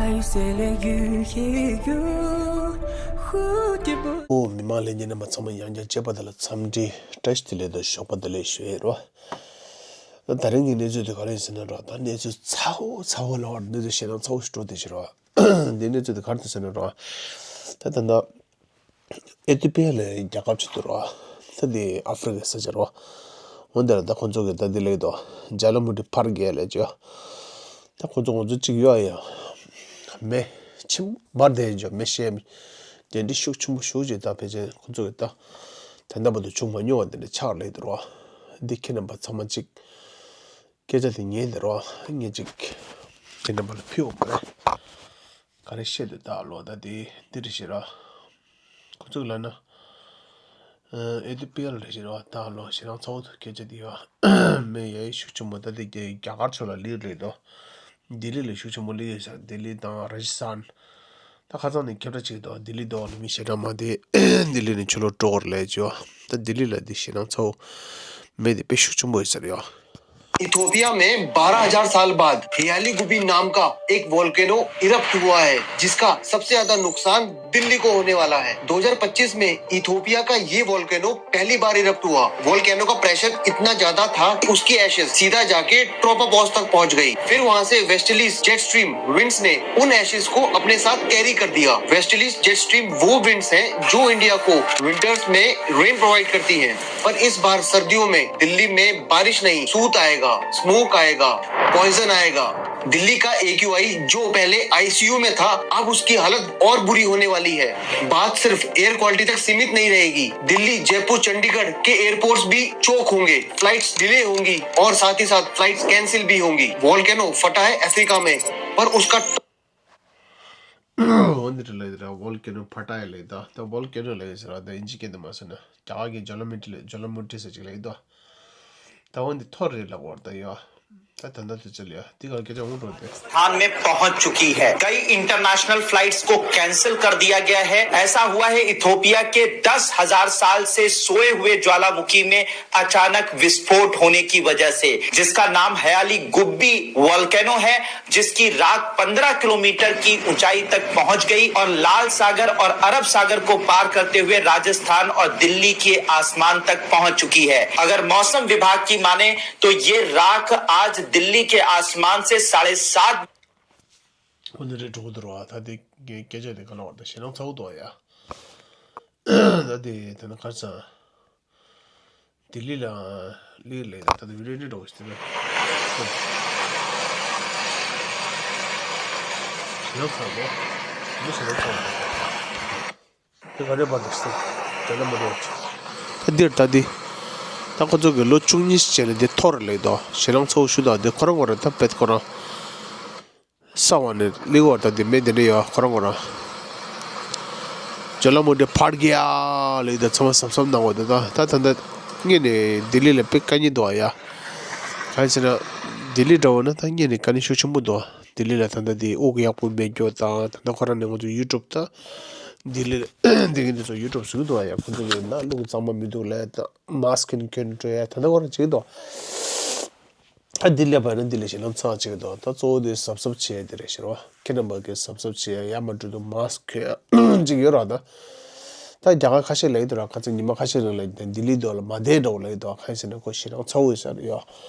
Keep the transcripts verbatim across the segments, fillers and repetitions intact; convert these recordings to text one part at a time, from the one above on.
ཨོ། མི་མང་ལྷན་རྒྱས་རྣམ་པ་ཚང་མ་ཡང་བསྐྱར་མཇལ་བ་དང་ལ་འཚམས་འདྲི་བཀྲ་ཤིས་བདེ་ལེགས་དང་ཞོགས་པ་བདེ་ལེགས་ཞུ་ཡས་རོ། ད་ད་རིང་གི་གནས་ཚུལ་དེ་ག་རེ་ཡིན་ཟེར་ན་རོ། ད་གནས་ཚུལ་ཚ་བོ་ཚ་བོ་ལ་བར་གནས་ཚུལ་ཞེ་དྲག་ཚ་བོ་ཞིག་འགྲོ་བསྡད་ཤག་རོ། འདི་གནས་ཚུལ་དེ་ག་རེ་འདུག་ཟེར་ན་རོ། ད་ད་ལྟ་ཨེ་ཐི་ཡོ་པི་ཡ་ལ་རྒྱལ་ཁབ་ཅིག་འདུག་རོ། ད་འདི་ཨ་ཧྥི་རི་ཀའི་ས་ཆ་རོ། འོ་འདི་ལ་ད་ཁོང་ཚོ་གི་ད་འདི་ལེགས་དོ། ཇ་ལ་མུ་ཏི་ཕར་རྒྱལ་ལས་ཅོ། ད་ཁོང་ཚོ་ང་ཚོ་གཅིག་ཡོད་ཡ། མེ་ཆེན་པོ་འབར་བསྡད་ཅོ། མེ་ཤེལ་མེ་དེ་འདྲ་ཤུགས་ཆེན་པོ་ཞེ་པོ་ཅིག་ད་ཕལ་ཆེར་ཁོང་ཚོ་གི་ད་ད་ལྟ་བར་དུ་བྱུང་མ་མྱོང་བ་དེ་འདྲ་ཆགས་ལེགས་འདུག་རོ། འདི་ཁྱེད་རྣམ་པ་ཚང་མ་གཅིག་སྐད་ཆ་དེ་ཉན་དེ་རོ། ངས་ཅིག་ཁྱེད་རྣམ་པ་ལ་ཕུལ་བ་མ་རེད། ག་རེ་བཤད་དེ་ད་ལོ་ད་དེ་འདི་རེད་ཤེས་ར། ཁོ་ཚོ་ལ་ན། ཨེ་ཐི་ཡོ་པི་ཡ་ལ་རེད་ཤེས་ར། ད་ལོ་ཞེ་དྲག་ཚ་བོ་ཐུག་སྐད་ཆ་དེ་ཡོད། མེ་ཡ་ཡི་ཤུགས་ཆེན་པོ་ད་དེ་རྒྱ་རྒྱ་གར་ཕྱོགས་ལ་ལི་རེད་དོ། ལྡི་ལི་ལ་ཤུགས་ཆེན་པོ་ལི་ཡོད་ཤག་ལྡི་ལི་དང་ར་ཇི་སྟན། ད་ཁ་སང་ནས་ཁྱབ་བསྒྲགས་བྱེད་དོ། ལྡི་ལི་དོ་ལ་མི་ཞེ་དྲག་མ་དེ་ལྡི་ལི་ནས་ཆུ་ལོག་འགྲོ་གི་རེད་ལས་ཅོ། ད་ལྡི་ལི་ལ་དེ་ཞེ་དྲག་ཚ་བོ། མེ་དེ་དཔེ་ཤུགས་ཆེན་པོ་ཡོད་ས་རེད་ཡོད། इथियोपिया में बारह हज़ार साल बाद हेयाली गुबी नाम का एक वोल्केनो इरप्ट हुआ है, जिसका सबसे ज्यादा नुकसान दिल्ली को होने वाला है। दो हज़ार पच्चीस में इथियोपिया का ये वोल्केनो पहली बार इरप्ट हुआ। वोल्केनो का प्रेशर इतना ज्यादा था कि उसकी एशेज सीधा जाके ट्रोपोपॉज तक पहुंच गई। फिर वहां से वेस्टर्लीज जेट स्ट्रीम विंड्स ने उन एशेज को अपने साथ कैरी कर दिया। वेस्टर्लीज जेट स्ट्रीम वो विंड्स हैं जो इंडिया को विंटर्स में रेन प्रोवाइड करती हैं। पर इस बार सर्दियों में दिल्ली में बारिश नहीं, सूत आएगा, स्मोक आएगा, पॉइजन आएगा। दिल्ली का एक्यूआई जो पहले आईसीयू में था, अब उसकी हालत और बुरी होने वाली है। बात सिर्फ एयर क्वालिटी तक सीमित नहीं रहेगी। दिल्ली, जयपुर, चंडीगढ़ के एयरपोर्ट्स भी चोक होंगे, फ्लाइट्स डिले होंगी और साथ ही साथ फ्लाइट्स कैंसिल भी होंगी। वॉल्केनो फटा है अफ्रीका में, पर उसका འོ་འདི་འདྲ་ལབ་ཡོད་ར། ཝོལ་ཀེ་ནོ་ཕ་ཏཱ་ཡ་ལབ་ཡོད་ད། ད་ཝོལ་ཀེ་ནོ་ལབ་ཡོད་ཟེར་བ་ད་ཨིན་ཇི་སྐད་དུ་མ་སོང་ན་རྒྱ་གར་གྱི་ཇོ་ལ་མུ་ཏི་ལབ། ཇོ་ལ་མུ་ཏི་ཟེར་ཅིག་ལབ་ཡོད་ད། ད་འོ་འདི་ཐོར་རེད་ལབ་ཡོད་ད་ཡ། ད་ད་ད་དུ་ཅི་ལ་ཡ་འདི་ག་སྐད་ཆ་འོང་འགྲོ་དེ། स्थान में पहुंच चुकी है। कई इंटरनेशनल फ्लाइट्स को कैंसिल कर दिया गया है। ऐसा हुआ है इथियोपिया के दस हज़ार साल से सोए हुए ज्वालामुखी में अचानक विस्फोट होने की वजह से, जिसका नाम हयाली गुब्बी वॉल्केनो है, जिसकी राख पन्द्रह किलोमीटर की ऊंचाई तक पहुंच गई और लाल सागर और अरब सागर को पार करते हुए राजस्थान और दिल्ली के आसमान तक पहुंच चुकी है। अगर मौसम विभाग की माने तो ये राख आज दिल्ली के आसमान से साढ़े सात འོ་འདི་རེད་འགྲོ་གི་འདུག་ར། ད་དེ་སྐད་ཆ་དེ་ག་ལ་བར་ད་ཞེ་སྣང་ཚ་བོ་འདུག་ཡ། ད་དེ་དེ་ན་གར་ཚང་། ལྡི་ལི་ལ་ལི་ལི་ད་ད་བི་ཌིའོ་འདྲ་འགྲོ་ཞིག་དེ་ན། ཞེ་སྣང་ཚ་བོ། འདི་ཞེ་སྣང་ཚ་བོ། དེ་ག་རེ་བར་དུ་ཞིག་དེ་ན་མ་འགྲོ་ཆ། ད་འདིར་ད་འདི། ད་ཁོ་ཚོ་གི་ལོ་བཅུ་གཉིས་ཤིག་བྱས་ནས་འདི་ཐོར་ལེགས་དོ། ཞེ་སྣང་ཚ་བོ་ཞུ་ད་འདི་ཁོ་རང་ཁོ་རང་ད་པེད་ཁོ་རང་། ས་བ་ནས་ལི་བར་ད་འདི་མེ་འདི་འདྲ་ཡོད་ཁོ་རང་ཁོ་རང་། ཇོ་ལ་མུ་ཏི་ཕར་རྒྱལ་ལེགས་ད་ཚང་མ་གཟབ་གཟབ་གནང་བ་འདི་ད་ད་ད་ད་ངས་ནས་ལྡི་ལི་ལ་དཔེ་དཀའ་ངལ་འདུག་ཡ། གང་ཟེར་ན། ལྡི་ལི་འདྲ་བོ་ན་ད་ངས་ནས་དཀའ་ངལ་ཤུགས་ཆེན་པོ་འདུག་ལྡི་ལི་ལ་ད་ད་འདི་དབུགས་ཡག་པོ་མེད་རྒྱུ་དང་ད་ད་ཁོ་རང་ནས་ང་ཚོ་ཡུ་ཊུབ་ད། ལྡི་ལི་ལ་འདི་གི་འདི་ཚོ་ཡུ་ཊུབ་བཟོ་གི་འདུག་ཡ། ཁོ་ཚོ་གི་ན་རླུང་གཙང་མ་མི་འདུག་ལས་ད་མཱ་སི་ཀི་གྱོན་གྱོན་འགྲོ་ཡ་ད་ད་ཁོ་རང་བྱེད་ཀྱི་འདུག་ད་འདི་ལས་པ་ན་འདི་ལས་ཞེ་ལམ་ཚང་བྱེད་ཀྱི་འདུག་ད་གཙོ་བོ་དེ་གཟབ་གཟབ་བྱེད་ཡ་དེ་རེད་ཤེས་རོ། ཁྱེད་རྣམ་པ་གིས་གཟབ་གཟབ་བྱེད་ཡ་ཡ་མ་འགྲོ་འདུག་མཱ་སི་ཀི་གྱོན་ཅིག་ཡོད་ར་ད། ད་རྒྱ་གར་ཁ་ཤས་ལ་ཡོད་དུ་ར། ཁ་ཚ་ཉི་མ་ཁ་ཤས་རིང་ལ་ཡོད་དུ་ལྡི་ལི་དུ་ལ་མ་བསྡད་འགྲོ་ལ་ཡོད་དུ། གང་ཡིན་ཟེར་ན་ཁོ་ཞེ་ལམ་ཚ་བོ་ཡོད་ས་རེད་ཡོ།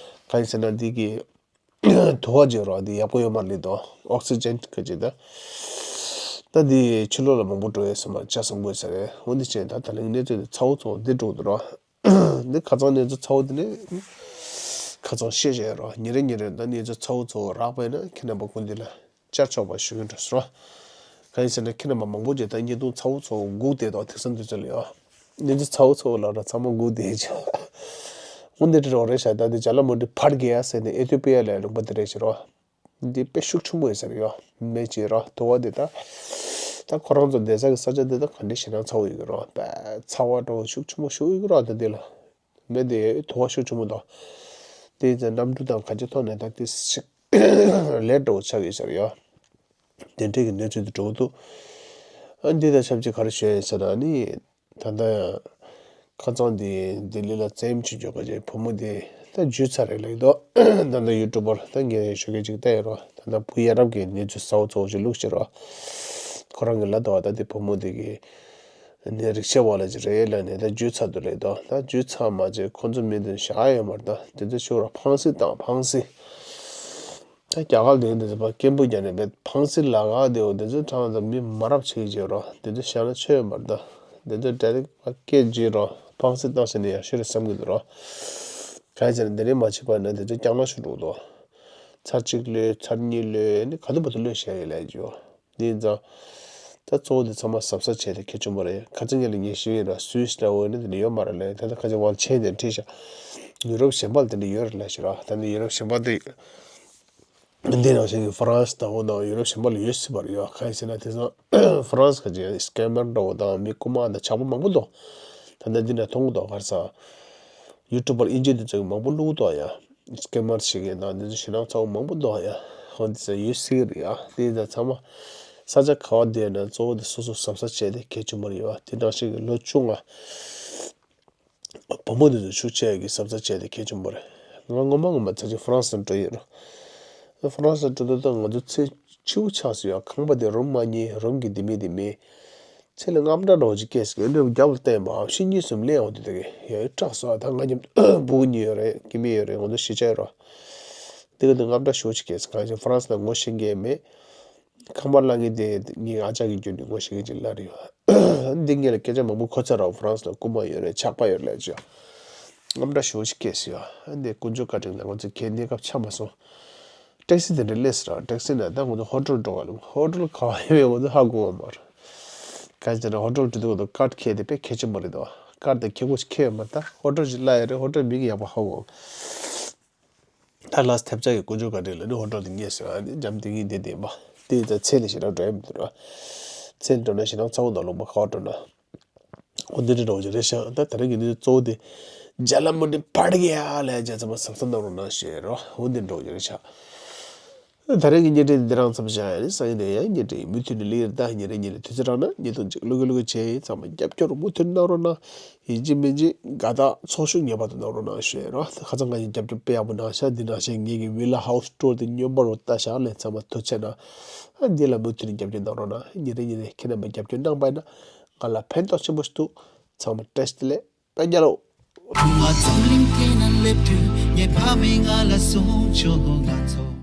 གང་ཡིན་ཟེར་ན་འདི་གི་དུ་བ་བརྗེ་རོགས་འདི་ཡག་པོ་ཡོད་མ་རེད་དོ། ཨོག་སི་ཇན་ག་ཅིག་ད། ད་འདི་ཕྱི་ལོགས་ལ་མང་པོ་འགྲོ་ཡས་སོང་མ་ཆ་བཟང་པོ་ཡོད་ས་རེད། འོ་འདི་བྱས་ད་ད་ལན་གནས་ཚུལ་འདི་ཚ་བོ་ཚ་བོ་འདི་འགྲོ་འདུག་རོགས། འདི་ཁ་ཚང་གནས་ཚུལ་ཚ་བོ་འདི་ནི་ཁ་ཚང་བཤད་བཤད་རོགས། ཉིན་རེ་ཉིན་རེ་ད་གནས་ཚུལ་ཚ་བོ་ཚ་བོ་རག་པས་ན་ཁྱེད་རྣམ་པ་ཀུན་འདི་ལ་བཅར་ཆོག་པ་ཞུ་གི་འགྲོ་སོང་རོགས། གང་ཡིན་ཟེར་ན་ཁྱེད་རྣམ་པ་མང་པོ་ཅིག་ད་བརྙན་ཐུང་ཚ་བོ་ཚ་བོ་སྒུག་བསྡད་དོ་དེང་སང་དུས་ཚོད་ལ་ཡོ། གནས་ཚུལ་ཚ་བོ་ཚ་བོ་ལ་ར་ཚང་མ་སྒུག་བསྡད་ཅིག་འོ་འདི་འདྲ་རོགས་རེད་ཤག་ད་འདི་ཇ་ལ་མུ་ཏི་ཕར་རྒྱལ་ཡ་ཟེར་ནས་ཨེ་ཐི་ཡོ་པི་ཡ་ལ་ལུང་པ་འདི་རེད་ཤག་རོགས། འདི་དཔེ་ཤུགས་ཆེན་པོ་ཡོད་ས་རེད་ཡོ། མེ་ཅིག་རོ་དུ་བ་འདི་ད། ད་ཁོ་རང་ཚོ་བསྡད་ས་གི་ས་ཆ་འདི་ད་ག་འདྲ་ཞེ་སྣང་ཚ་བོ་ཡོད་ཀྱི་རོ། དཔེ་ཚ་བ་འདྲ་བོ་ཤུགས་ཆེན་པོ་ཞིག་ཡོད་ཀྱི་རོ། ད་འདི་ལ་མེ་འདི་དུ་བ་ཤུགས་ཆེན་པོ་འདུག་དེ་ཡིན་ཙང་གནམ་གྲུ་དང་ག་ཅི་ཐོག་ནས་ད་དེ་ཞིག་ལས་འདྲ་བོ་ཆགས་ཡོད་ས་རེད་ཡོ། དེ་འདྲའི་གི་གནས་ཚུལ་དེ་འགྲོ་གི་འདུག་ཨ་འདི་དང་ཆབས་ཅིག་ག་རེ་ཞུ་ཡ་ཡིན་ཟེར་ན་ནི། ད་ལྟ་ཁ་སང་དེ་ལྡི་ལི་ལ་བཙན་གཡེམ་བྱེད་རྒྱུ་ག་ཅིག་བུ་མོ་དེ་ ད་འཇུས་ཚར་རེད་ལབ་ཀྱི་འདུག་ད་ལྟ་ཡུ་ཊུབ་པར་ད་ངས་ཞོགས་ཀས་ཅིག་བལྟས་ཡོད་རོ། ད་ལྟ་བུ་ཡ་རབས་ཀྱི་གནས་ཚུལ་གསར་པ་གཙོ་བོ་ཅིག་བླུགས་ཤག་རོ། ཁོ་རང་གིས་ལབ་འདུག་ད་དེ་བུ་མོ་དེ་གིས་ནས་རིག་བྱེད་པ་ལ་ཅིག་རེད་ལབ་ནས་ད་འཇུས་ཚར་འདུག་ལབ་ཀྱི་འདུག་ད་འཇུས་ཚར་མ་ཅིག་ཁོ་ཚོ་མི་དེ་བཞག་ཡོད་མ་རེད། ད་དེ་ཚོ་ཤོར་བ་ཕངས་སེ་བཏང་ཕངས་སེ། ད་རྒྱ་གར་ལ་དེ་འདྲ་ཟེར་བ་སྐད་འབོད་རྒྱག་ནས་བས་ཕངས་སེ་ལ་ག་དེའོ་དེ་ཚོའི་གྲངས་ད་མི་མ་རབས་ཆེ་གི་བྱེད་རོ། དེ་ཚོ་བཞག་ན་ཆོས་ཡོད་མ་རེད། ད་དེ་ཚོ་ཌའི་རེག་སྐད་བརྗོད་རོ། ཕངས་སེ་བཏང་ཟེར་ནས་ཡང་ཤོད་རེད་བསམ་གི་འདུག་རོ། གང་ཡིན་ཟེར་ན་དེ་རིང་མ་བྱས་པ་ན་དེ་ཚོ་རྐྱང་ལ་ཤོར་འགྲོ་གི་འདུག་ཚར་གཅིག་གློད་ཚར་གཉིས་གློད་ནི་ག་དུས་བར་དུ་གློད་བཞག་ཡོད་ལབ་ཀྱི་ཡོད། དེ་ཡིན་ཙང་། ད་གཙོ་བོ་དེ་ཚང་མ་གཟབ་གཟབ་བྱས་ཏེ་གལ་ཆེན་པོ་རེད། ཁ་སང་ཉིན་ལ་ངས་ཞུས་ཡིན་ར། སུད་སི་འདྲ་བོ་ནི་དེ་འདྲ་ཡོད་མ་རེད་ལབ། ད་ལྟ་ཁ་སང་ཝང་ཆེན་དེ་ཁྲིད་ཤག་ཡུ་རོབ་གཞན་པ་ལ་དེ་འདྲ་ཡོད་རེད་ལབ་ཤག་ར། ད་ནི་ཡུ་རོབ་གཞན་པ་དེ། འདི་ནང་བཞིན་གྱི་ཧྥ་རན་སི་དང་འོ་དང་ཡུ་རོབ་གཞན་པ་ལ་ཡོད་སྲིད་པ་རེད་ཡ། གང་ཡིན་ཟེར་ན་དེང་སང་ཧྥ་རན་སི་ཁ་ཅིག་སི་ཀེ་མར་འདྲ་བོ་དང་མི་རྐུ་མ་དང་ཇག་པ་མང་པོ་འདུག་ད་ལྟ་འདི་ནས་མཐོང་གི་འདུག་ག་རེ་ཟེར། ཡུ་ཊུབ་པར་དབྱིན་ཇི་དེ་ཚོ་གིས་མང་པོ་བླུགས་འདུག་ཡ། སི་ཀེ་མར་ཞིག་ཡིན་དང་འདི་ཚོ་ཞེད་སྣང་ཚ་པོ་མང་པོ་འདུག་ཡ། འོ་འདི་ཚོ་ཡོད་སྲིད་ཀྱི་རེད་ཡ། དེ་ཡིན་ཙང་ཚང་མ་ས་ཆ་ག་བ་བསྡད་ན་གཙོ་བོ་དེ་སོ་སོ་གཟབ་གཟབ་བྱས་ཏེ་གལ་ཆེན་པོ་རེད་ཡ། དེ་ནང་བཞིན་གྱི་ལོ་བཅོ་ལྔ། བུ་མོ་དེ་ཚོ་ཤུགས་ཆེ་གི་གཟབ་གཟབ་བྱས་ཏེ་གལ་ཆེན་པོ་རེད། ང་ངོ་མ་ངོ་མ་ཚེ་གཅིག་ཧྥ་རན་སི་ལ་འགྲོ་ཡིན་རོ། ཧྥ་རན་སི་ལ་འགྲོ་དུས་ད་ང་ཚོ་ཚེ་ཕྱི་པོ་ཆགས་སོང་ཡ། ཁང་པ་དེ་རུམ་མ་གཉིས་རུམ་གྱི་དེ་མེད་དེ་མེད། ཚེ་ལ་དངངས་སྐྲག་འདྲ་བོ་ཅིག་སྐྱེས་སོང་། ཨེ་འདྲ་བོ་རྒྱབ་ལ་བསྟན་པ་ཕྱི་གཉིས་གསུམ་སླེབས་ཡོང་དུས་དེ་གི་ཡ་སྐྲག་སོང་། ད་ང་མཉམ་བུ་གཉིས་ཡོད་རེད། སྐྱེ་དམན་ཡོད་རེད། ང་ཚོ་གཞིས་ཆགས་ཡོད་རོ། དེ་གི་དུས་དངངས་སྐྲག་ཞེ་པོ་ཅིག་སྐྱེས་སོང་། གང་ཡིན་ཧྥ་རན་སི་ལ་ངོ་ཤེས་མཁན་མེད། ཁང་པ་གླ་ངའི་དེ་ངའི་ཨ་ཅག་གིས་བསྐྱོན་ནས་ངོ་ཤེས་མཁན་ཅིག་གླ་རེད་ཡོད། འདི་ངས་ལ་སྐད་ཆ་མང་པོ་གོ་ཚར་ར། ཧྥ་རན་སི་ལ་རྐུ་མ་ཡོད་རེད། ཇག་པ་ཡོད་རེད་ལབ་ཅིག་ཡ། དངངས་སྐྲག་ཞེ་པོ་ཅིག་སྐྱེས་སོང་ཡ། འདི་དཀོན་མཆོག་བཀའ་དྲིན་ལ་ང་ཚོ་གའི་གནས་སྐབས་ཆགས་མ་སོང་། ཊེག་སི་དེ་འདྲ་སླེབས་སོང་ར། ཊེག་སི་ནས་ད་ང་ཚོ་ཧོ་ཊེལ་འགྲོ་ག་ལ། ཧོ་ཊེལ་ག་བ་ཡོད་མེད་ང་ཚོ་ཧ་གོ་བ་མ་རེད། ག་ཅི་ན་ཧོ་ཊེལ་འགྲོ་དུས་ང་ཚོ་ཀཱཌ་འཁྱེར་དེ་དཔེ་གལ་ཆེན་པོ་རེད་དོ། ཀཱཌ་དེ་ཁྱེར་དགོས་ཤིག་ཁྱེར་ཡོད་མ་རེད། ད་ཧོ་ཊེལ་ཅིག་གླ་ཡོད་རེད། ཧོ་ཊེལ་མིང་ཡག་པོ་ཧ་གོ། ད་ལ་ཐེབས་ཆག་གི་དཀོན་མཆོག་བཀའ་དྲིན་ལ་ནི་ཧོ་ཊེལ་དེ་རྙེད་སོང་། ཨ་ནི་འཇམ་ཐིང་ངེ་དེ་བསྡད་པ་དེ་ད་ཚེ་ལ་ཞེ་དྲག་འགྲོ་ཡ་མི་འདུག་ར། ཚེ་ལ་འགྲོ་ན་ཞེ་སྡང་ཚ་པོ་འདུག་ལུང་པ་ཁ་བ་འགྲོ་ན། འོ་འདི་འདྲ་འགྲོ་རྒྱུ་རེད་ཤག་ད་ད་རེས་ཀྱི་འདི་གཙོ་བོ་དེ་ཇ་ལ་མུ་ཌི་བྷ་ཏི་ཀ་ཡ་ལབ་ཡ། ཚང་མ་གཟབ་གཟབ་གནང་རོགས་གནང་ཞུ་ཡ་རོ། འོ་འདི་འགྲོ་རྒྱུ་རེད་ཤག་ད་རེས་ཀྱི་བརྙན་འཕྲིན་འདི་རང་ཙམ་བཞག་ཡ་ནི་སང་ཉིན་ནས་ཡང་བརྙན་འཕྲིན་མུ་མཐུད་ནས་སླེབས་ཡ་རེད། ད་ཉིན་རེ་ཉིན་རེ་དུས་ཚོད་རག་ན་བརྙན་ཐུང་གཅིག་བླུག་གི་བླུག་གི་བྱེད་ཡིན། ཚང་མ་རྒྱབ་སྐྱོར་མུ་མཐུད་གནང་རོགས་གནང་། ཡིན་གཅིག་མིན་གཅིག་དགའ་རྟགས་ཚོགས་ཞུགས་ངེས་པར་དུ་གནང་རོགས་གནང་ཞུ་ཡ་རོ། ཁ་སང་ང་ཡི་རྒྱབ་སྐྱོར་དཔེ་ཡག་པོ་གནང་ཤག་འདི་ནང་བཞིན་ངེད་ཀྱི་ཝི་ལ་ཧའུ་སི་ཊོར་དེ་སྨྱོན་པ་རུ་ལྟ་ཤག་ལས། ཚང་མ་ཐུགས་རྗེ་གནང་། ཨ་འདི་ལ་མུ་མཐུད་ནས་རྒྱབ་སྐྱོར་གནང་རོགས་གནང་། ཉིན་རེ་ཉིན་རེ་ཁྱེད་རྣམ་པས་རྒྱབ་སྐྱོར་གནང་པ་ཡིན་ན་ང་ལ་ཕན་ཐོགས་ཆེན་པོ་ཞིག་འདུག་ཚང་མ་བཀྲ་ཤིས་བདེ་ལེགས། པད་རྒྱལ་ལོ། ཁུ་མ་ཙུམ་ལིང་ཁེ་ན་སླེབས་དུས་ངའི་ཕ་མས་ང་ལ་གསུངས་བྱུང་། ང་ཚོ་